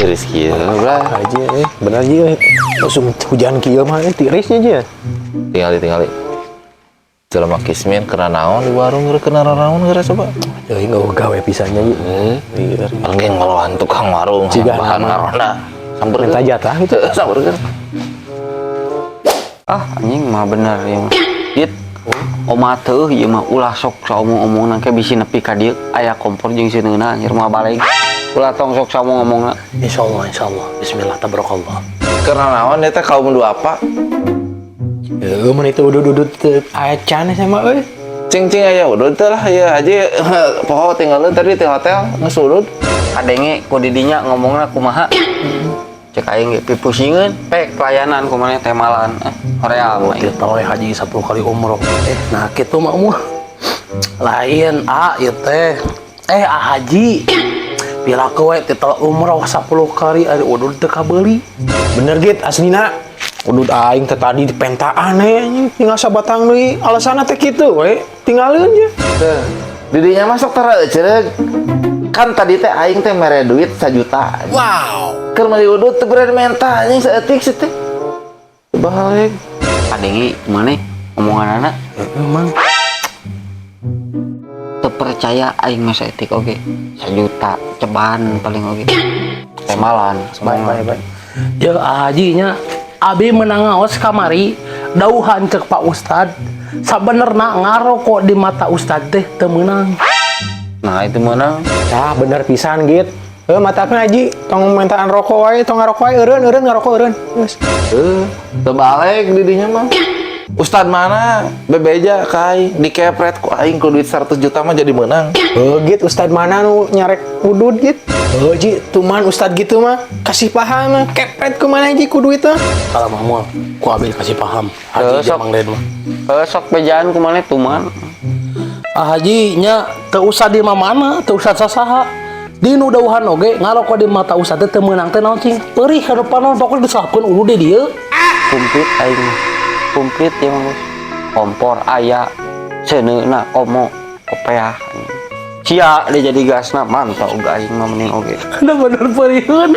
Tiris kieu blah. Haji bener ji langsung hujan kieu mah tirisnya ji. Tinggali tinggali. Jelema kismin kena naon di warung geura kena naon geura coba. Euy nggak gawe pisannya ji. Eh, paling ngelawan tukang warung Ciga bahan nama. Ngaronda. Samperkeun. Minta jatah gitu. Samperkeun. Ah, anjing mah bener ya mah. Dit. Oma teuh ieu mah ulah sok saomong-omongna ke bisi nepi ka dieu aya kompor jeung seuneuna anjir mah balik. Ulah tong sok saomong-omongna. Insyaallah, insyaallah. Bismillah, tabarakallah. Kena naon eta kaum duafa? Heeh, mun itu udud-udud teu acan sama euy. Cing cing aya udud teh lah ya haji poho tinggalin tadi di hotel geus udud. Kadenge ku didinya ngomongna kumaha? Cek aing ge pipusingeun pek pelayanan kumaha teh malan. Eh, hoream Oh, aing. tiap tahun haji 10 kali umroh. Nah kitu mah mah. Lain ah ieu teh. Ah haji. Piraku we titel umroh 10 kali ari udud teu kabeuli. Bener git aslina. Udud aing teh tadi di pentaan we anjing tinggal sabatang deui alasanna teh kitu we tinggalin je. Teh, didinya masuk tara eucereug. Kan tadi teh aing teh mere duit 1 juta. Wow. Keur meuli udud teu bere menta anjing saeutik sih teh. Balik. Kadenge maneh omonganana Emang teu percaya aing mah saeutik oge. Sajuta ceban paling oge. Teh malan. Baik, baik, baik. Ya haji nya abi menang ngaos kamari dauhan cek Pak Ustad sabenerna ngarokok di mata Ustad teh teu meunang. Nah, itu menang. Ah bener pisan git. Heuh matakna haji tong mentaan rokok wae tong ngarokok wae eureun eureun ngarokok eureun. Geus. Eh, teu balik didinya mah. Ustad mana? Bebeja ka aing dikepret ku aing ku duit 100 juta mah jadi menang. Heuh git ustad mana nu nyarek udud git? Heuh ji tuman ustad gitu mah kasih paham mah kepret ku mana ji ku duit mah. Kalau mah moal ku abi kasih paham haji Heuh, sok. Mang Den mah. Heuh, sok bejaan kumaha tuman. Ah haji nya teu usah di mana teu usah sasaha. Di nu dauhan oge ngarokok di mata Ustad teh teu meunang teh naon cing. Perih ka depan pokoknya disalapkeun udud di dieu. Komplit aing mah. Komplit ya mah bos. Kompor aya seuneuna komo kopeah. Cia dia jadi gasna mantap uga aing mah mending oge. Bener periheun.